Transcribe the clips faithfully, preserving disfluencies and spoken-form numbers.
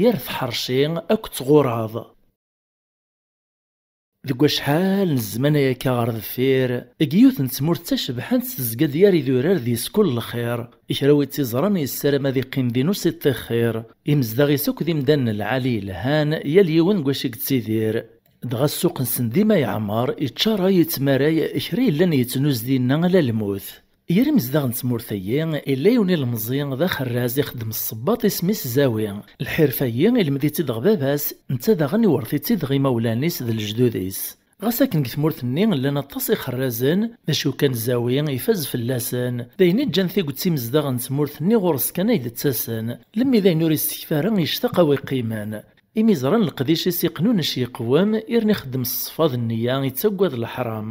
yir tḥerci akked tɣuraḍ. Deg wacḥal n zzman ay akka ɣer deffir, deg yiwet n tmurt d tacebḥant tezga-d yir idurar di skul lxir. Kra wi tt-iẓran yessaram ad iqqim din u s-iṭṭixxir. Imezdaɣ-is akk d imdanen n lɛali yelhan, yal yiwen deg wacu i yettidir. Dɣa ssuq-nsen dima yeɛmer, iččaray, ittmaray, kra yellan yettnuz dinna ala lmut. Ger imezdaɣ n tmurt-agi, illa yiwen ilemẓi d axerraz ixeddem ṣṣebbaṭ isem-is Zawi. Lḥirfa-agi ilmed-itt-id ɣer baba-s, netta daɣen iwerret-itt-id ɣer imawlan-is d lejdud-is. Ɣas akken deg tmurt-nni llan aṭas ixerrazen, d acu kan Zawi ifaz fell-asen. D ayen i ǧǧan tiget imezdaɣ n tmurt-nni ɣur-s kan ay d-ttasen. Lemmi d ayen ur istekfa ara yectaq a wi qqimen. Imi ẓran leqdic-is iqnunec yeqwem, irni ixeddem s ṣṣfa d nniya, ittaggad leḥram.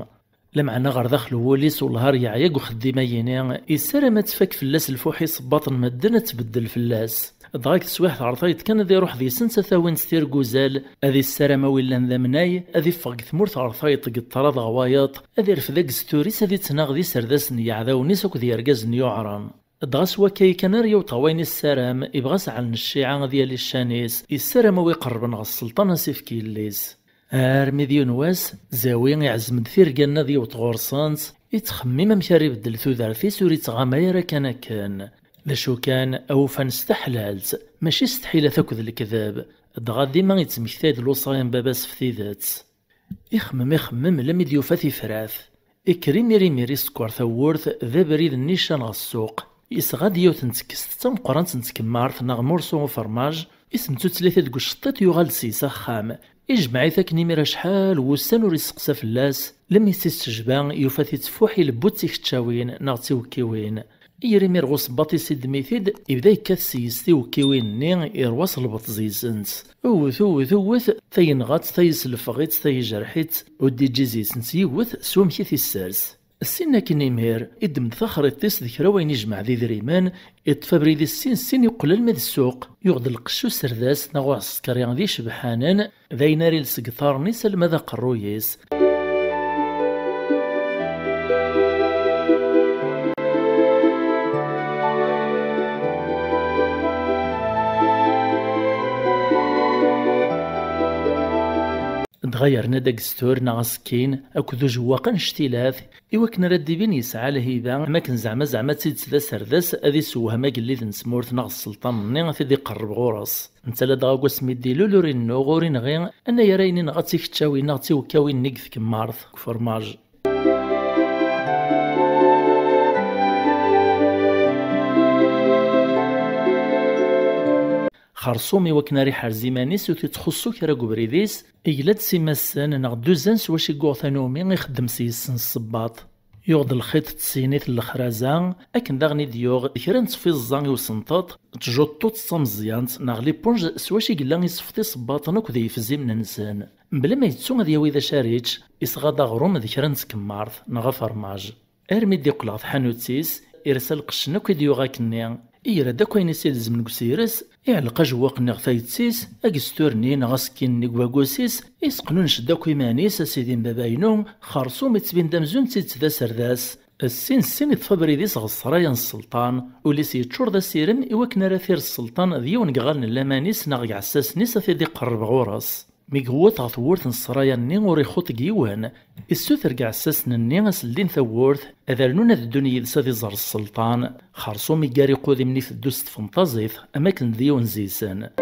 Lameɛna ɣer daxel n wul-is wellah ar yeɛya deg uxeddim-ayini, yessaram ad tfak fell-as lfuḥ isebbaṭ n medden ad tbeddel fell-as. Dɣa deg teswiɛt ɣer tayeḍ kan ad iruḥ deg-sent ad t-awint tirguzal, ad issaram a wi llan d amnay, ad iffeɣ deg tmurt ɣer tayeḍ deg ṭṭrad ɣer wayeḍ, ad irfed ageztur-is ad ittnaɣ d iserdasen n yiɛdawen-is akked yirgazen yuɛren. Dɣa s wakka kan ara yewṭeɣ wayen issaram, ibɣa sɛel n cciɛa ad yali ccan-is, issaram a wi iqerrben ɣer sselṭan ad s-ifk yelli-s. Armi d yiwen wass, Zawi iɛzem-d tirga-nni ad yewṭ ɣur-sent, ittxemmim amek ara ibeddel tudert-is ur ittɣamay ara kan akken. D acu kan, awufan s taḥlalt, mačči s tḥilat akked lekdeb, dɣa dima ittmektay-d lewṣaya n baba-s f tidet. Ixemmem, ixemmem, lammi d-yufa tifrat. Ikker imir imir isekkeṛ tawwurt, d abrid nnican ɣer ssuq. Yesɣa-d yiwet n tekst d tameqqrant n tkemmart neɣ morceau ufermaj, isemttuttlet-it deg uceṭṭiṭ yuɣal-d seg-s axxam. Ijmeɛ-it akken imir acḥal n wussan ur isteqsa fell-as, lemmi s-istejba yufa-t ittfuḥ ilebbu d tikeččawin neɣ d tiwekkiwin. Yir imir ɣer usebbaṭ-is iddem-it-id, ibda yekkat seg-s tiwekkiwin-nni, irwa s lbeṭ zzi-sent. Wwet, wwet, wwet, tayenɣa-tt, tayeslefɣ-itt, tayejreḥ-itt, ur d-iǧǧi zzi-sent yiwet s wamek i t-issers. Ssin akken imir, iddem-d taxriṭ-is d kra wayen ijmeɛ d idrimen, iṭṭef abrid-is sin sin iqqel alma d ssuq, yuɣ-d lqecc userdas neɣ uɛsekri d icebḥanen, d ayen ara iles deg iḍarren-is alma d aqerruy-is. Dɣa yerna-d ageztur neɣ asekkin akked ujewwaq annect-ilat, i wakken ara d-ibin yesɛa lhiba, am akken zeɛma zeɛma d tidet d aserdas ad isewhem agellid n tmurt neɣ sselṭan-nni ad t-id-iqerreb ɣur-s. Netta ladɣa deg wasmi d-ilul ur innuɣ ur inɣi, anayer ayen inɣa d tikeččawin neɣ d tiwekkawin-nni deg tkemmart, deg ufermaj. Xerṣum i wakken ara iḥerz iman-is ur t-ittxuṣṣu kra deg ubrid-is, igla-d s imassen neɣ dduzan s wacu i yuɣ tanumi ixeddem s yis-sen ssebbaṭ. Yuɣ-d lxiṭ d tsinit n lexraza, akken daɣen i d-yuɣ kra n tfiẓẓa i usenṭeṭ, d tjuṭṭuṭ d tameẓyant neɣ lipunj s wacu i yella iseffeḍ isebbaṭen akked yifzimnen-nsen. Mebla ma yettu ad yawi d acu ara yečč, isɣa-d aɣrum d kra n tkemmart neɣ afermaj. Armi d-iqqel ɣer tḥanut-is, irsa lqecc-nni akk i d-yuɣ akkenni, igra-d akk ayen i s-ilezmen deg usayres, iɛelleq ajewwaq-nni ɣer tayet-is, ageztur-nni neɣ asekkin-nni deg wagus-is, isqenunec-d akk iman-is, a sidi n baba-inu, xerṣum ittbin-d amzun d tidet d aserdas. Ssin ssin iṭṭef abrid-is ɣer ssraya n sselṭan, ul-is yeččur d asirem i wakken ara t-ires sselṭan d yiwen deg iɣallen n laman-is neɣ deg iɛessasen-is a t-id-iqerreb ɣur-s. Mi yewweḍ ɣer tewwurt n ssraya-nni ur ixuṭ deg yiwen, issuter deg iɛessasen-nni ad s-ldin tawwurt, ad rnun ad ddun yid-s ad iẓer sselṭan, xerṣum iggar iqudem-nni iteddu s tfenṭazit, am akken d yiwen zi-sen.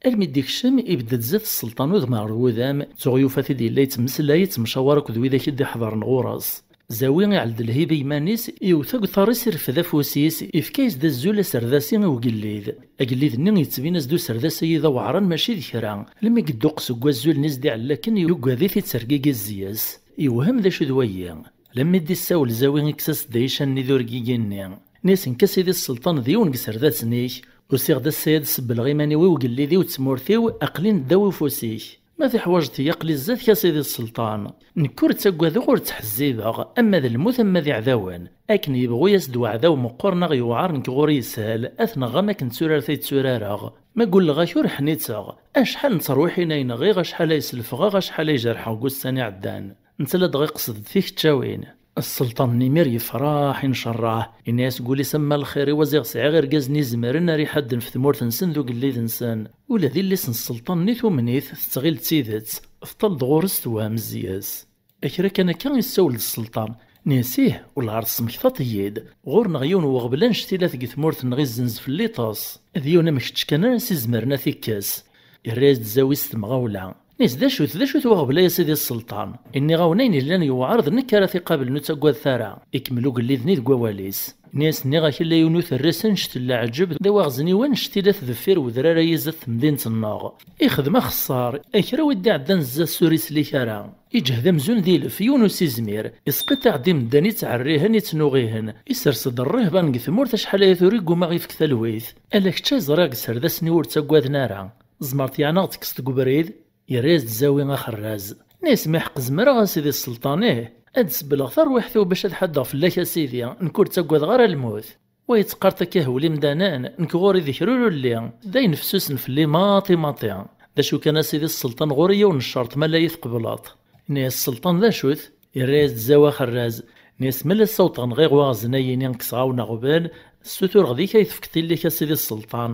Almi d-ikcem, ibedd-d zdat sselṭan udem ɣer wudam, tuɣ yufa-t-id yella yettmeslay, yettemcawar akked widak i d-iḥeḍren ɣur-s. Zawi iɛell-d lhiba i yiman-is, iwet ageṭar-is, irfed afus-is, ifka-yas-d azul aserdasi i ugellid. Agellid-nni yettbin-as-d userdas-agi d aweɛran mačči d kra, lemmi yedduqes deg wazul-nni s-d-iɛella akken, yuggad-it, ittergigi zzi-s. Yewhem d acu d wayi. Lemmi d-issawel Zawi, ikkes-as-d ayican-nni d urgigi-nni. Nni-as: "Nekk a sidi sselṭan d yiwen deg iserdasen-ik, usiɣ-d ass-a ad sebbleɣ iman-iw i ugellid-iw d tmurt-iw, aql-in ddaw ufus-ik." Ma tiḥwaǧeḍ-iyi, aql-i zdat-k a sidi sselṭan. Nekk ur ttaggadeɣ, ur ttḥezzibeɣ, ama d lmut ama d iɛdawen. Akken yebɣu-yas-d weɛdaw meqqer neɣ yewɛer, nekk ɣur-i yeshel, ad t-nɣem akken d turart ay tturareɣ. Ma gulleɣ-ak ur ḥniteɣ. Acḥal n terwiḥin ay nɣiɣ, acḥal ay slefɣeɣ, acḥal ay jerḥeɣ deg ussan iɛeddan. Netta ladɣa iqsed-d tikeččawin. Sselṭan-nni imir yefreḥ, incerreḥ, yenna-yas deg wul-is: "Amma lxir-iw, a ziɣ sɛiɣ irgazen izemren ara iḥadden ɣef tmurt-nsen d ugellid-nsen." Ula d illi-s n sselṭan-nni tumen-it, tettɣil d tidet, teṭṭal-d ɣur-s tewhem zzi-s. Kra kan akka, issawel-d sselṭan. Nni-as: "Ih, wellah ar tesmektaḍ-iyi-d. Ɣur-neɣ yiwen n weɣbel annect-ila deg tmurt-nneɣ izzenz fell-i iṭes. D yiwen am kečč kan ara s-izemren ad t-ikkes." Yerra-yas-d Zawi s temɣawla. Nni-as: "D acu-t, d acu-t weɣbel-a, a sidi sselṭan? Nniɣ-awen ayen yellan yewɛer d nekk ara t-iqablen, ur ttaggadet ara." Ikemmel ugellid-nni deg wawal-is. Nni-as: "Nniɣ-ak illa yiwen uterras annect n leɛǧeb, d awaɣzniw annect-ila-t deffir wedrar-ayi zdat temdint-nneɣ. Ixdem axeṣṣar, kra wi d-iɛeddan zdat-s ur islik ara. Iǧhed amzun d ilef, yiwen ur s-izmir. Isqiṭiɛ-d imeddan ittɛerrihen, ittnuɣihen. Isers-d rrehba deg tmurt acḥal aya tura, igguma ɣ-ifk talwit. Ala kečč ay ẓriɣ deg iserdasen-iw ur ttaggaden ara. Tzemreḍ yeɛni ad ɣ-tekkseḍ deg ubrid?" Yerra-yas-d Zawi axerraz. Nni-as: "Mi ḥeqq zemreɣ, a sidi sselṭan, ih, ad d-sebbleɣ tarwiḥt-iw bac ad ḥaddeɣ fell-ak, a sidi, nekk ur ttaggadeɣ ara lmut. Wa yettqar-d akka hewwel imdanen, nekk ɣur-i d kra ur ulli, d ayen fessusen fell-i maṭi maṭi. D acu kan, a sidi sselṭan, ɣur-i yiwen n ccerṭ, ma la yi-tqebleḍ." Nni-as sselṭan: "D acu-t?" Yerra-yas-d Zawi axerraz. Nni-as: "Ma la ssawḍeɣ nɣiɣ waɣzen-ayini, kkseɣ-awen aɣbel, ssutureɣ-d-ik ay tefkeḍ tillik, a sidi sselṭan."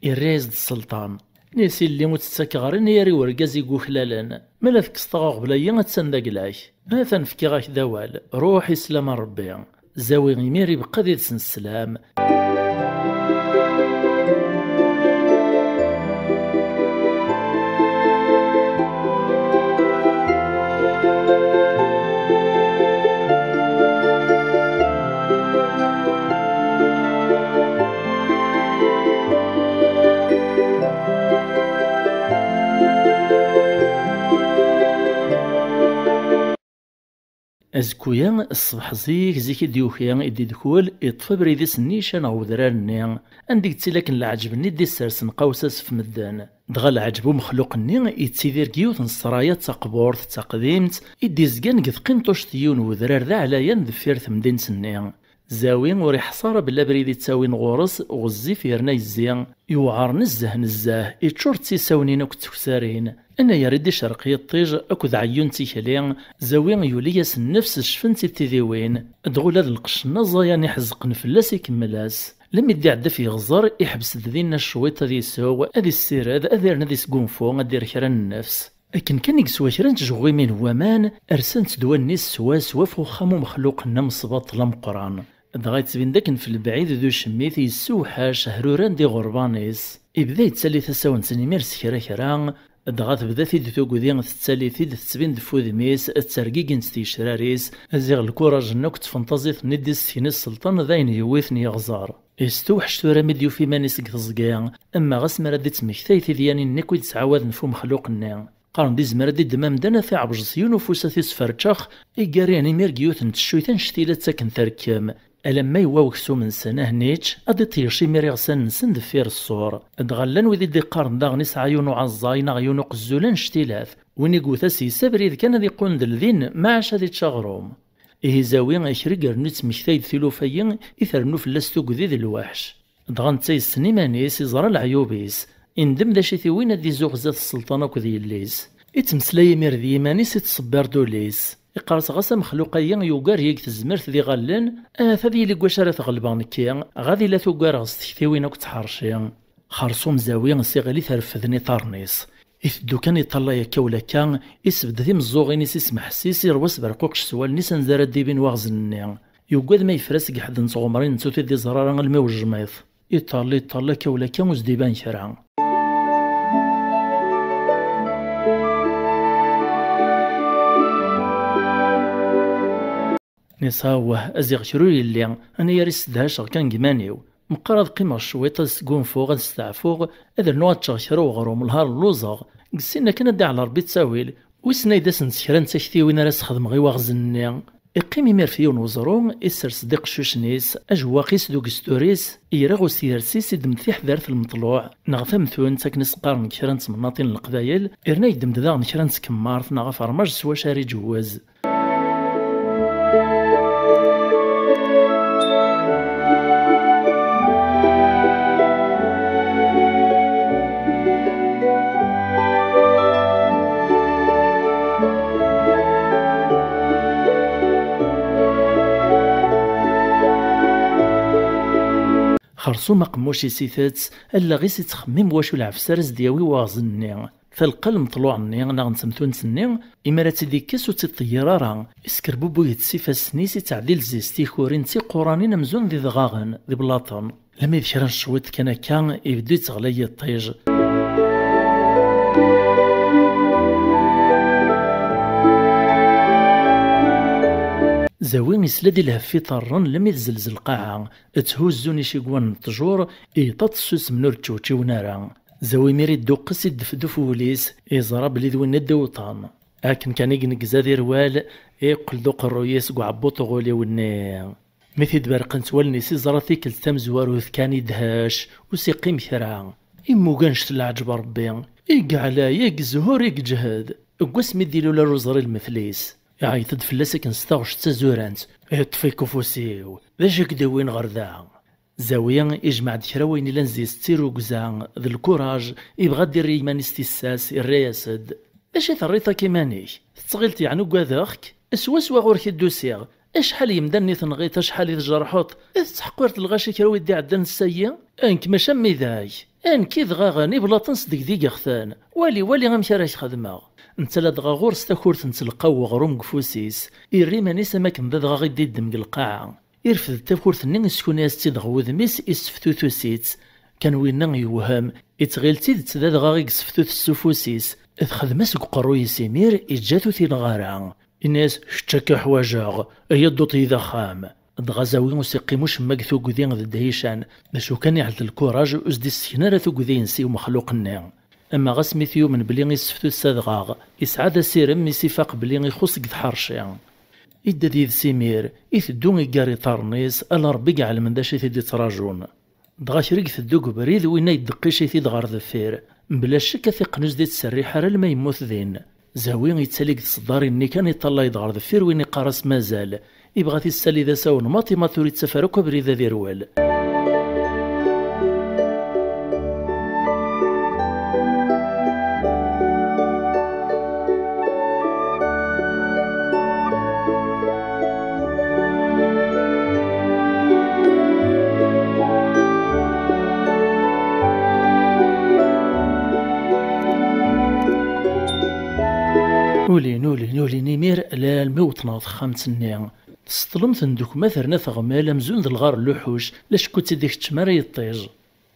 Irra-yas-d sselṭan. Nni-as: "Illi ur tt-ttakeɣ ara i yir urgaz i yuklalen. Ma la tekkseḍ aɣbel-ayi, attan d agla-k. Atan fkiɣ-ak-d awal. Ruḥ i sslam n Rebbi." Zawi imir ibeqqa did-sen sslam. Azekku-ya, ṣṣbeḥ zik, zik i d-yuki, i d-idkul, iṭṭef abrid-is nnican ɣer wedrar-nni, anda i yettili akken leɛǧeb-nni d-issersen qawsas f medden. Dɣa leɛǧeb umexluq-nni yettidir deg yiwet n ssraya d taqburt d taqdimt i d-izgan deg tqinṭuct n yiwen n wedrar d aɛlayan deffir temdint-nni. Zawi ur iḥṣa ara belli abrid ittawin ɣur-s ɣezzif yerna yezzi, yewɛer nezzeh nezzeh, iččur d tisawen-in akked teksarin. Anayer i d-icerreq yiṭij akked ɛeyyun n tikli, Zawi yuli-yas nnefs ccfent-it tidiwin, dɣa ula d lqecc-nni aẓayan iḥezqen fell-as ikemmel-as. Lemmi d-iɛedda ɣef yeɣẓer, iḥbes-d dinna cwiṭ ad isew, ad issired, ad irnu ad isgunfu, ad d-irr kra n nnefs. Akken kan i yeswa kra n tjeɣwimin n waman, rsant-d wallen-is swaswa ɣef uxxam umexluq-nni amesbaṭel ameqqran. Dɣa yettbin-d akken f lebɛid d ucemmit yessewḥac, hruran-d iɣerban-is. Ibda yettali tasawent-nni imir s kra kra, dɣa tebda-t-id tugdi, tettali-t-id, tettbin-d f udem-is, ttergigint tgecrar-is, ziɣ lkuraj-nni akked tfenṭazit-nni d-issekni sselṭan d ayen yewwiten yeɣẓer. Yestewḥec tura mi d-yufi iman-is deg teẓgi, ama ɣas mi ara d-ittmektay tidyanin-nni akk i d-ttɛawaden f umexluq-nni. Qqaren-d izmer ad d-iddem amdan, ad t-iɛebjeẓ s yiwen ufus, ad t-isferčex, i gar-ihen imir deg yiwet n teccuyt annect-ila ttaken terkem. Alamma yewwa weksum-nsen, ahnič, ad d-iṭeyec imir iɣsan-nsen deffir ṣṣur. Dɣa llan wid i d-iqqaren daɣen isɛa yiwen uɛeẓẓay neɣ yiwen uqezzul annect-ilat. Win i yewwet ass-is abrid kan ad iqqundel din, maɛac ad ičč aɣrum. Ihi Zawi kra i irennu yettmektay-d tilufa-yi i trennu fell-as tugdi d lweḥc. Dɣa netta yessen iman-is, iẓra leɛyub-is, indem d acu i t-iwin ad d-izuɣ zdat sselṭan akked yelli-s. Ittmeslay imir d yiman-is, ittṣebbir-d ul-is. Iqqar-as: "Ɣas amexluq-ayi yugar-iyi deg tezmert d iɣallen, ahat ad yili deg wacu ara t-ɣelbeɣ nekki, ɣad ila tugareɣ s tektiwin akked tḥerci." Xerṣum Zawi s iɣil i t-refden iṭarren-is. Iteddu kan iṭallay akka ula akka, isbedd timeẓẓuɣin-is, ismeḥsis, iṛwa s berquqec s wallen-is anza ara d-ibin waɣzen-nni. Yuggad ma yefra seg ḥedd n tɣemrin, nettu-t-id iẓra ara almi wejjmeḍ. Iṭall, iṭall, akka ula akka ur s-d-iban kra. Nisa, wah, a ziɣ kra ur yelli, anayer issedhaceɣ kan deg iman-iw. Meqqar ad qqimeɣ cwiṭ, ad sgunfuɣ, ad steɛfuɣ, ad rnuɣ ad ččeɣ kra uɣrum, lhar lluẓeɣ. Deg sin akken ad d-iɛel Ṛebbi ttawil, wissen ay d asent kra n taktiwin ara sxedmeɣ i waɣzen-nni. Iqqim imir f yiwen weẓru, isers-d iqeccucen-is, ajewwaq-is d ugeztur-is, ira ɣer usyers-is, iddem-d tiḥdert n lmeṭluɛ, neɣ tamtunt akken i s-qqaren deg kra n temnaḍin n Leqbayel, irna yeddem-d daɣen kra n tkemmart neɣ afermaj s wacu ara iǧewwez. Xersum aqemmuc-is itett, allaɣ-is ittxemmim wacu lɛefs ara s-d-yawi waɣzen-nni. Talqa n lmeṭluɛ-nni neɣ n temtunt-nni, imi ara tt-id-ikkes ur tt-iṭeyyer ara, iskerbubuy-itt s ifassen-is, ittɛeddi lzis tikurin d tiquranin amzun d idɣaɣen, d iblaṭen. Lami d kra n cwiṭ kan akka, ibeddu yettɣlay yiṭij. Zawi isla-d i lheff iṭerren, lami tezzelz lqaɛa, tthuzzun icigwan n ṭṭjur, iṭaṭ ssusmen ur ččewčiwen ara. Zawi imir idduqqes, iddefduf wul-is, iẓra belli d win i d-iwṭan. Akken kan i ineggez ad irwal, iqqel-d uqerruy-is seg uɛebbuṭ uɣuliw-nni. Mi t-id-berqent wallen-is, iẓra tikkelt tamezwarut kan, idhec, ur s-iqqim kra. Immug annect n leɛǧeb n Ṛebbi, i yeɛlay, i yezhur, i yeǧhed. Deg wasmi d-ilul ar uẓri lmetl-is, iɛeyyeḍ-d fell-as akken s taɣect d tazurant: "Iṭṭef-ik ufus-iw, d acu i k-d-iwin ɣer da?" Zawi ijmeɛ-d kra wayen ilan zzi-s d tirrugza d lkuraj, ibɣa ad d-irr i yiman-is tissas, irra-yas-d: "D acu i terriḍ akka iman-ik? Tettɣileḍ yeɛni ugadeɣ-k? Swaswa ɣur-k i d-usiɣ. Acḥal n yemdanen i tenɣiḍ, acḥal i tjerḥeḍ, i tettḥeqqireḍ lɣaci kra wi d-iɛeddan ssagi? Nekk mačči am widak. Nekk idɣaɣen iblaṭen sdegdigeɣ-ten. Wali, wali amek ara k-xedmeɣ." Netta ladɣa ɣur-s takurt n tleqqa n weɣrum deg ufus-is, irra iman-is am akken d adɣaɣ i d-iddem deg lqaɛa. Irfed-d takurt-nni, iskuna-yas-tt-id ɣer wudem-is, isseftutus-itt. Kan winna yewhem, ittɣil d tidet d adɣaɣ i yesseftutus s ufus-is. Texdem-as deg uqerruy-is imir, iǧǧa-t ur t-ineɣ ara. Ini-as: "Kečč akka ḥwajeɣ, ay aduṭ-iyi d axxam." Dɣa Zawi ur s-iqqim ucemma deg tugdi d ddhican, d acu kan iɛel-d lkuraj, ur s-d-issken ara tugdi-ines i umexluq-nni. Ama ɣas mi t-yumen belli isseftutus adɣaɣ, isɛa-d asirem mi s-ifaq belli ixuṣ deg tḥerci. Idda-d yid-s imir, iteddu iggar iṭarren-is, ala Ṛebbi i iɛelmen d acu i t-id-ittraǧun. Dɣa kra i iteddu deg ubrid, winna yeddeqqic-it-id ɣer deffir. Mebla ccek, atiqen ur s-d ittserriḥ ara alma yemmut din. Zawi yettali deg tseddarin-nni kan, iṭṭalay-d ɣer deffir, win iqqar-as mazal. Ibɣa t-issali d asawen maṭi maṭi ur ittaf ara akk abrid ad irwel. Ulin, ulin, ulin imir, alarmi wwḍen ɣer texxamt-nni. Tseṭṭlem tendukma terna teɣmal amzun d lɣar n luḥuc, la cekku ur tt-id-ikeččem ara yiṭij.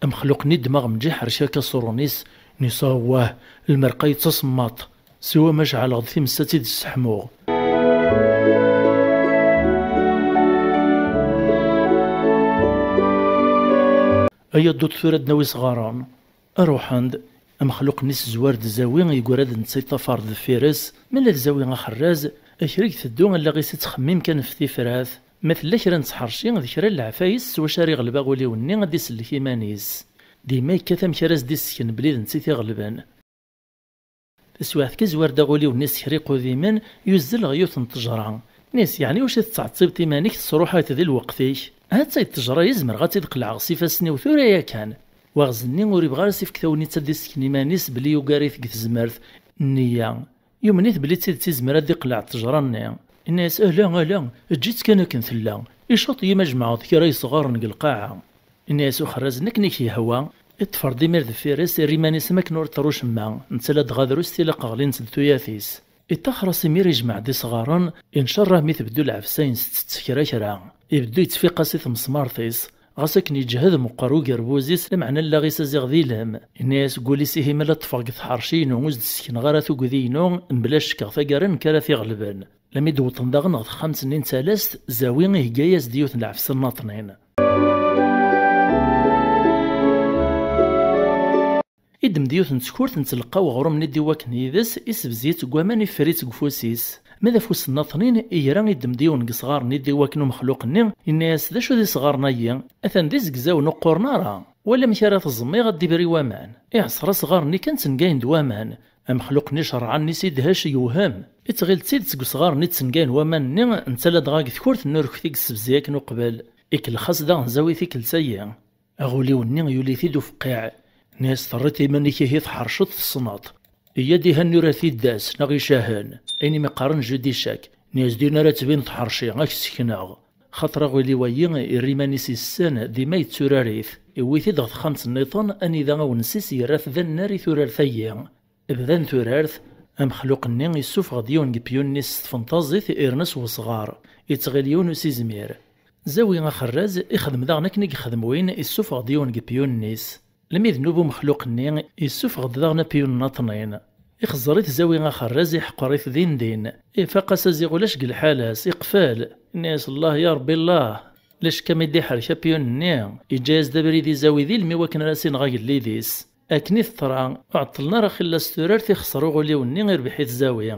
Amexluq-nni ddmeɣ mǧiḥ rcak aṣurun-is, nisa wah, lmerqa yettasemmaṭ. Siwa ma ceɛleɣ-d times ad tt-id-sseḥmuɣ. Ay aduṭ tura ad d-nawi isɣaren. Ruḥen-d. Amexluq-nni s zzwar d Zawi, yeggra-d netta yeṭṭafar deffir-s, ma la d Zawi axerraz, akreg teddu, allaɣ-is ittxemmim kan ɣef tifrat. Ma tella kra n tḥerci d kra n leɛfayes s wacu ara iɣleb aɣuliw-nni ad d-isellek iman-is. Dima yekkat amek ara s-d-issken belli d netta i t-iɣelben. Taswiɛt kan, izwar-d aɣuliw-nni s kra iqudimen, yuzzel ɣer yiwet n ttejra. Nni-as: "Yeɛni wacu i tettɛeṭṭibeḍ iman-ik, tesruḥayeḍ di lweqt-ik? Ha-tt-ay ttejra-yi, zemreɣ ad tt-id-qelɛeɣ s ifassen-iw tura yakan." Waɣzen-nni ur ibɣi ara as-ifk tagnit ad d-issken iman-is belli yugar-it deg tezmert, nniya. Yumen-it belli d tidet izmer ad d-iqleɛ ttejra-nni. Inna-yas: "Ala, ala, eǧǧ-itt kan akken tella. Icaṭ-iyi ma jemɛeɣ-d kra yesɣaren deg lqaɛa." Inna-yas uxerraz: "Akken i k-yehwa." Iṭṭfer-d imir deffir-s, irra iman-is am akken ur iḍerru wacemma, netta ladɣa drus tilaq ɣlint-d tuyat-is. Iṭṭaxer-as imir, ijmeɛ-d isɣaren, incerrah mi tebdu lɛefsa-ines tettett kra kra. Ibeddu yettfiqas i tmesmart-is, ɣas akken yeǧhed meqqer ugerbuz-is, lameɛna allaɣ-is aziɣ d ilem. Inna-yas deg wul-is: "Ihi ma la ṭṭfeɣ deg tḥerci-inu ur s-d-ssekneɣ ara tugdi-inu, mebla ccek taggara nekk ara t-iɣelben." Lami d-wwḍen daɣen ɣer texxamt-nni n talast, Zawi ihegga-yas-d yiwet n lɛefsa n laṭnin. Iddem-d yiwet n tkurt n tleqqa uɣrum-nni d-iwakken yid-s, isebzi-tt deg waman, iffer-itt deg ufus-is. Ma d afus-nnaṭnin, igra iddem-d yiwen deg isɣaren-nni d iwakken umexluq-nni, yenna-yas: "D acu d isɣaren-ayi? Atan d izegzawen ur qquren ara. Wala amek ara teẓmiɣ ad d-ibri waman." Iɛṣer asɣar-nni kan ttengayen-d waman. Amexluq-nni cerɛen-is idhec yewhem. Ittɣil d tidet seg usɣar-nni ttengayen waman-nni, netta ladɣa deg tkurt n urekt i yessebzi akken uqbel. Ikellex-as daɣen zawi tikkelt-ayi. Aɣuliw-nni yuli-t-id ufqiɛ. Nni-as: "Terriḍ iman-ik ihi tḥerceḍ tessneḍ. Iyya-d ihi ad nurar tiddas neɣ icahen, ayen i mi-qqaren jeu d'échecs." Nni-as: "Din ara tbin tḥerci, ad k-sekneɣ." Xaṭer aɣuliw-ayi irra iman-is yessen, dima yetturar-it. Iwwi-t-id ɣer texxamt nniḍen, anida awensis yerra-t d annar i turart-ayi. Bdan turart, amexluq-nni issufeɣ-d yiwen deg pyun-nni s tfenṭaẓit, irna s wesɣar, ittɣil yiwen ur s-izmir. Zawi axerraz ixdem daɣen akken i yexdem win, issufeɣ-d yiwen deg pyun-nni-s. Lmi d nub umexluq-nni, issufeɣ-d daɣen apyun n aṭnin. Ixẓer-it Zawi axerraz, iḥqer-it din din. Ifaq-as aziɣ ulac deg lḥala-s, iqfel. Inna-yas: "Allah ya Rebbi Allah!" Lacekka mi d-iḥerk apyun-nni, iǧǧa-yas-d abrid i Zawi d ilem i wakken ara s-ineɣ agellid-is. Akken i teḍra, ur ɛeṭṭlen ara xilla s turart, ixṣer uɣuliw-nni, irbeḥ-it Zawi.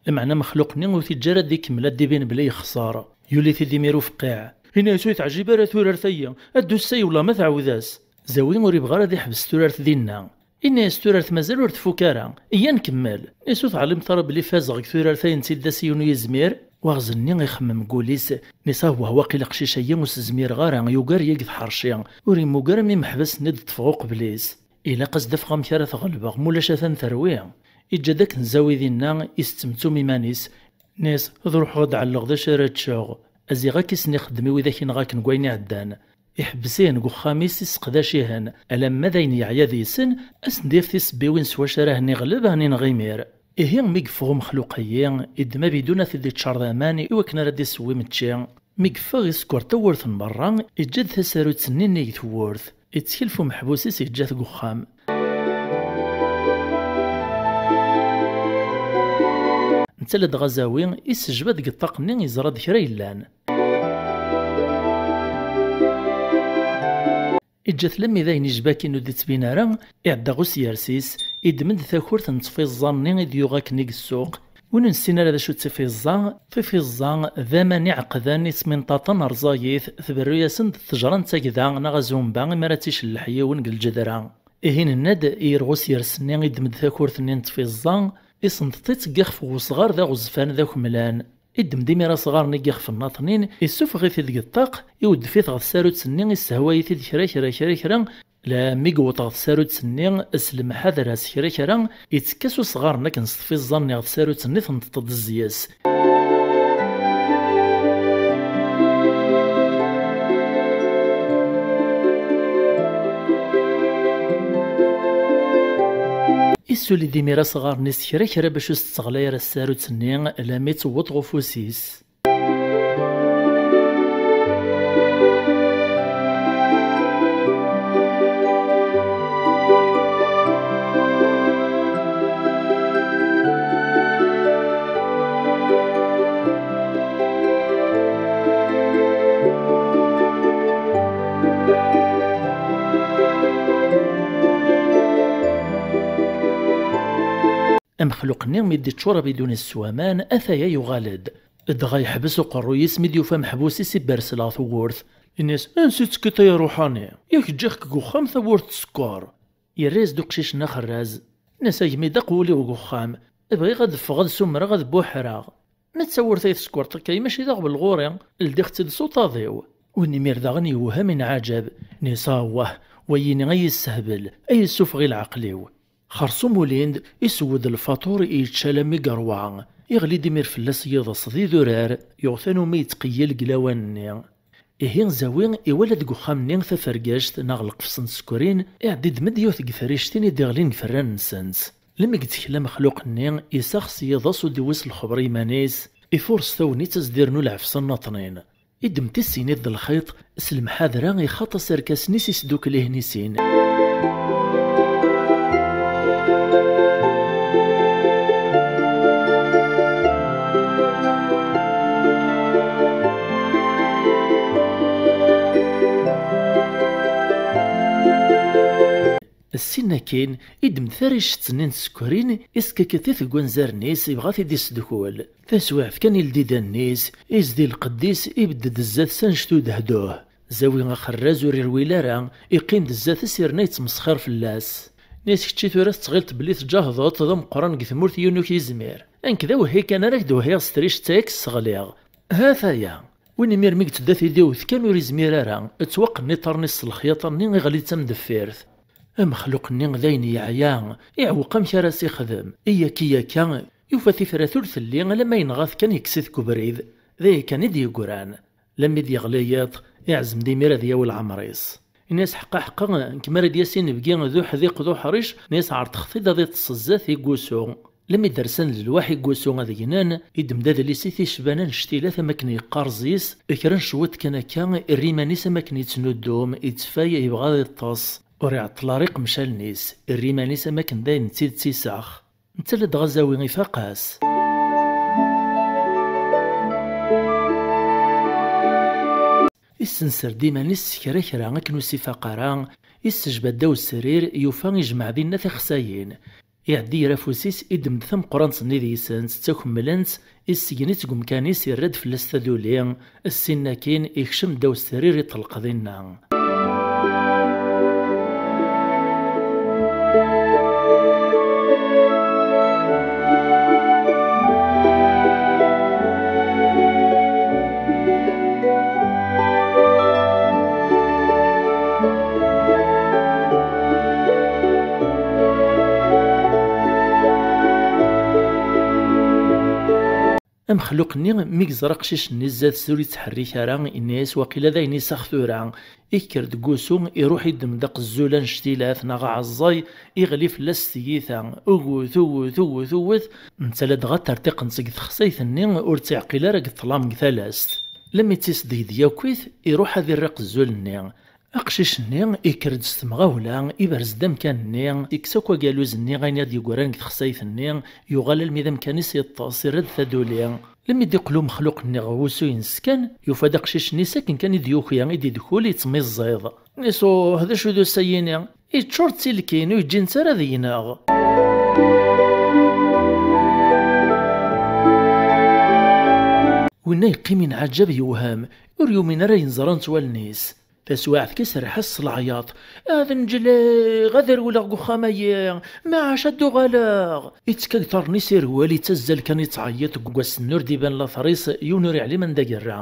Lameɛna amexluq-nni ur t-iǧǧa ara ad ikemmel ad d-ibin belli yexṣer. Yuli-t-id imir ufqiɛ. Inna-yas: "Ur teɛjib ara turart-ayi, ad d-tussay wellah ma tɛawed-as." Zawi ur ibɣi ara ad iḥbes turart dinna. Inna-yas: "Turart mazal ur tfuk ara, iyya nkemmel." Nni-as: "Ur teɛlimeḍ ara belli fazeɣ deg turart-ayi n tiddas yiwen ur yizmir?" Waɣzen-nni ixemmem deg wul-is, nni-as: "Awah, waqil aqcic-ayi ur s-zmireɣ ara, yugar-iyi deg tḥerci, ur immug ara mi meḥbas-nni d-ṭṭfeɣ uqbel-is. Ilaq ad s-d-afeɣ amek ara t-ɣelbeɣ, mulac atan terwi." Iǧǧa-d akken Zawi dinna, isettemtum iman-is, nni-as: "Ad ruḥeɣ ad d-ɛelleɣ d acu ara ččeɣ. Aziɣ ad k-ixdem i widak i nɣaken deg wayen iɛeddan." Iḥebbes-ihen deg uxxam-is, isseqdac-ihen, alamma d ayen yeɛya deg-sen, ad sen-d-yaf tisebbiwin s wacu ara hen-iɣleb, hen-ineɣ imir. Ihi, mi yeffeɣ umexluq-ayi, iddem abidun ad t-id-iččar d aman i wakken ara d-iseww imečči. Mi yeffeɣ, isekker tawwurt n berra, iǧǧa-d tasarut-nni nnig tewwurt. Ittkel ɣef umeḥbus-is, iǧǧa-t deg uxxam. Netta ladɣa Zawi, isejba-d deg ṭṭaq-nni, iẓra-d kra yellan. Iǧǧa-t lammi d ayen ijbakin ur d-ittbin ara, iɛedda ɣer usyers-is, iddem-d takurt n tfiẓẓa-nni i d-yuɣ akken i yessuq. Win ur nessin ara d acu d tifiẓẓa, tifiẓẓa d aman iɛeqdan isminṭaṭen rẓagit, tberru-yasen-d ttejra n tagda neɣ azumba imi ara tt-icelleḥ yiwen deg lǧedra. Ihi nenna-d, yerɣ usyers-nni, iddem-d takurt-nni n tfiẓẓa, isenṭeṭ-itt deg yixef n wesɣar d aɣezfan d akemlan. Iddem-d imir asɣar-nni n yixef n aṭnin, issufeɣ-it-id deg ṭṭaq, iweddef-it ɣer tsarut-nni, issehway-it-id kra, kra, kra, kra, la mi yewweḍ ɣer tsarut-nni, s lemḥadra, s kra, kra, ittekka s usɣar-nni akken s tfiẓẓa-nni ɣer tsarut-nni, tenṭeṭ-d zzi-s. Issuli-d imir asɣar-nni s kra, kra bac ur s-tteɣlay ara tsarut-nni, alammi tewweḍ ɣer ufus-is. Amexluq-nni mi d-iččur abidun-is s waman, ataya yuɣal-d. Dɣa yeḥbes uqerruy-is mi d-yufa ameḥbus-is ibersel ɣer tewwurt. Inna-yas: "Ansi tettekkiḍ ay aṛuḥani? Yak ǧǧiɣ-k deg uxxam, tawwurt tsekkeṛ." Yerra-yas-d uqcic-nni axerraz. Inna-yas: "A gma-d, aqewwel-iw deg uxxam. Bɣiɣ ad d-ffɣeɣ ad sumreɣ ad buḥreɣ. Ma d tawwurt ay tsekkreḍ akka, mačči d aɣbel ɣur-i, ldiɣ-tt-id s uṭaḍ-iw." Win imir daɣen yewhem inɛaǧab. Inna-yas: "Awah, wayini ay yessehbel, ay yessufeɣ i leɛqel-iw." Xersum ulin-d, isewwed lfaṭur, yečča alammi yerwa. Iɣli-d imir fell-as yiḍes d idurar, yuɣ tanumi yettqeyyil deg lawan-nni. Ihi Zawi iwala deg uxxam-nni tafergact neɣ lqefṣ n tsekrin, iɛeddi-d-med yiwet deg trictin i d-iɣlin deg ferran-nsent. Lmi yettkel amexluq-nni, isax s yiḍes ur d-iwwi s lxeber i yiman-is, ifures tagnit ad s-d-irnu lɛefṣa n aṭnin. Iddem tissinit d lxiṭ, s lemḥadra ixaṭ-as arkasen-is, isdukkel ihen i sin. Sin akkin, iddem-d taricett-nni n tsekrin, iskeket-it deg wanzaren-is, ibɣa ad t-id-issedkul. Taswiɛt kan, ildi-d allen-is, izdi lqedd-is, ibedd-d zdat-s annect udehduh. Zawi axerraz ur irwil ara, iqqim-d zdat-s yerna yettmesxir fell-as. Nni-as: "Kečči tura tettɣileḍ belli tǧahdeḍ, d ameqqran deg tmurt, yiwen ur k-yizmir. Nekk d awehhi kan ara k-d-wehhiɣ s tricett-a, ad k-sseɣliɣ. Ha-t-aya." Win imir mi yettedda tidi iwet kan ur izmir ara, ttwaqen iṭarren-is s lexyaṭa-nni, iɣli d tamdeffirt. Amexluq-nni d ayen yeɛya, iɛewweq amek ara s-ixdem. Iyaki akka, yufa tifrat ur telli, alamma yenɣa-t kan, yekkes-it deg ubrid. D aya kan i d-yeggran. Lammi d-yeɣli yiḍ, iɛzem-d imir ad yawi leɛmer-is. Ini-as: "Ḥeqqa, ḥeqqa, nekk mi ara d-yas inebgi d uḥdiq d uḥric, ini-as, ɛerḍeɣ-t-id ad iṭṭes zdat i wusu." Lammi d-rsan d lwaḥ i wusu ad gnen, iddem-d adlis i ticban annect-ilat am akken yeqqar zzis, kra n cwiṭ kan akka, irra iman-is am akken yettnuddum, ittfay, yebɣa ad iṭṭes. Ur iɛeṭṭel ara iqemcalen-is, irra iman-is am akken d ayen d tidet isex. Netta ladɣa Zawi ifaq-as. Issenser-d iman-is s kra kra akken ur s-ifaq ara, issejba ddaw srir, yufa ijmeɛ dinna tixsayin. Iɛeddi ger afus-is, iddem-d tameqqrant-nni deg-sent, ttakemmlent, isseggen-itt deg umkan-is, irra-d fell-as taduli, ssin akkin ikcem ddaw srir, iṭelleq dinna. Amexluq-nni, mi yeẓra aqcic-nni zdat-s ur yettḥerrik ara, yenna-yas: "Waqila d ayen isex tura." Ikker deg wusu, iruḥ iddem-d aqezzul annect-ilat neɣ aɛeẓẓay, iɣli fell-as s tyita, uwet, uwet, uwet, uwet, netta ladɣa tertiqent seg texsayt-nni, ur tt-iɛqil ara deg ṭṭlam deg talast. Lammi tt-isdegdeg akkit, iruḥ ad irr aqezzul-nni. Aqcic-nni ikker-d s temɣawla, iberz-d amkan-nni, ikkes akk agaluz-nni ayen i d-yeggran deg texsayt-nni, yuɣal almi d amkan-is yeṭṭes, irra-d taduli. Lammi d-iqqel umexluq-nni ɣer wusu-ines kan, yufa-d aqcic-nni s akken kan i d-yuki, i d-idkul, yettmiẓẓiḍ. Nni-as: "Uh, d acu d usayi-nni? Iččur d tilkin, ur yeǧǧi netta ara ad yneɣ." Winna yeqqim yenɛaǧab, yewhem, ur yumin ara ayen ẓrant wallen-is. Taswiɛt kan iserreḥ-as s leɛyaḍ: "Ad nǧliɣ, ad rewleɣ deg uxxam-ayi, maɛac ad d-uɣaleɣ." Ittekka deg iḍarren-is, irwel, ittazzal kan, ittɛeyyiḍ, deg wass-nni ur d-iban later-is, yiwen ur iɛlim anda yerra.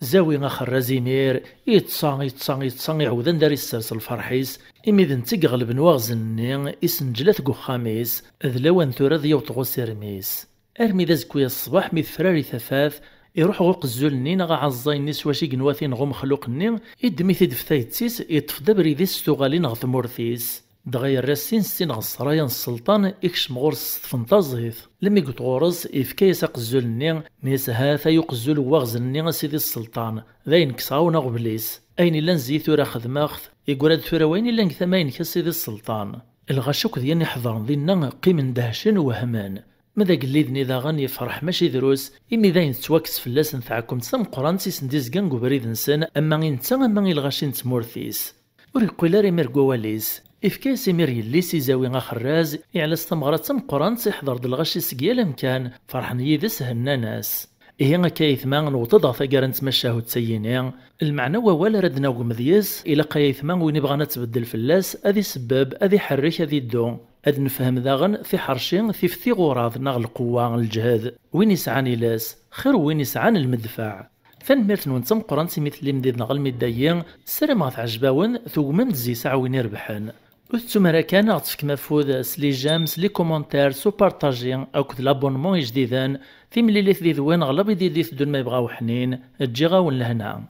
Zawi axerraz imir, iṭṭsa, iṭṭsa, iṭṭsa, iɛawed anda ara issers lferḥ-is, imi d netta i iɣelben waɣzen-nni, isenǧel-at deg uxxam-is, d lawan tura ad yaweḍ ɣer usirem-is. Armi d azekka-yas ṣṣbeḥ, mi tefrari tafat, iruḥ ɣer uqezzul-nni neɣ aɛeẓẓay-nni s wacu i yenwa ad t-ineɣ umexluq-nni, iddem-it-id ɣef tayet-is, iṭṭef-d abrid-is s tuɣalin ɣer tmurt-is. Dɣa yerra sin sin ɣer ssraya n sselṭan, ikcem ɣur-s s tfenṭaẓit. Lemmi yewweḍ ɣur-s, ifka-yas aqezzul-nni, nni-as: "Ha-t-ay uqezzul n waɣzen-nni, a sidi sselṭan, d ayen kkseɣ-awen aɣbel-is. Ayen illan zzi tura xedmeɣ-t, iggra-d tura wayen illan deg tama-inek, a sidi sselṭan." Lɣaci akk d yan iḥeḍren dinna qqimen dehcen, wehmen. Ma d agellid-nni daɣen yefreḥ mačči drus, imi d ayen tettwakkes fell-asen tɛekkemt tameqqrant i sen-d-izgan deg ubrid-nsen, ama i netta ama i lɣaci n tmurt-is. Ur yeqqil ara imir deg wawal-is. Ifka-yas imir yelli-s i Zawi axerraz, iɛla s tameɣra d tameqqrant, iḥḍer-d lɣaci seg yal amkan, ferḥen yid-s, hennan-as. Ihi akka ayetma, newweḍ-d ɣer taggara n tmacahut-agi-ni. Lmeɛna n wawal ara d-nagem deg-s, ilaq ay ayetma win ibɣan ad tbeddel fell-as, ad isebbeb, ad iḥerrek, ad iddu. Ad nefhem daɣen tiḥerci tif tiɣuraḍ neɣ lqewwa, lǧehd. Win isɛan iles, xir n win isɛan lmedfeɛ. Tanemmirt-nwen d tameqqrant imi tellim dinna almi d dayi, ssarameɣ teɛjeb-awen, tugmem-d zzis aɛwin irebḥen. Ur tettum ara kan ad ɣ-tefkem afud s les j'aime, s les commentaires, s upartaji akked l'abonnement ijdiden, timlilit did-wen ɣer labidi d-iteddun ma yebɣa uḥnin, ǧǧiɣ-awen lehna.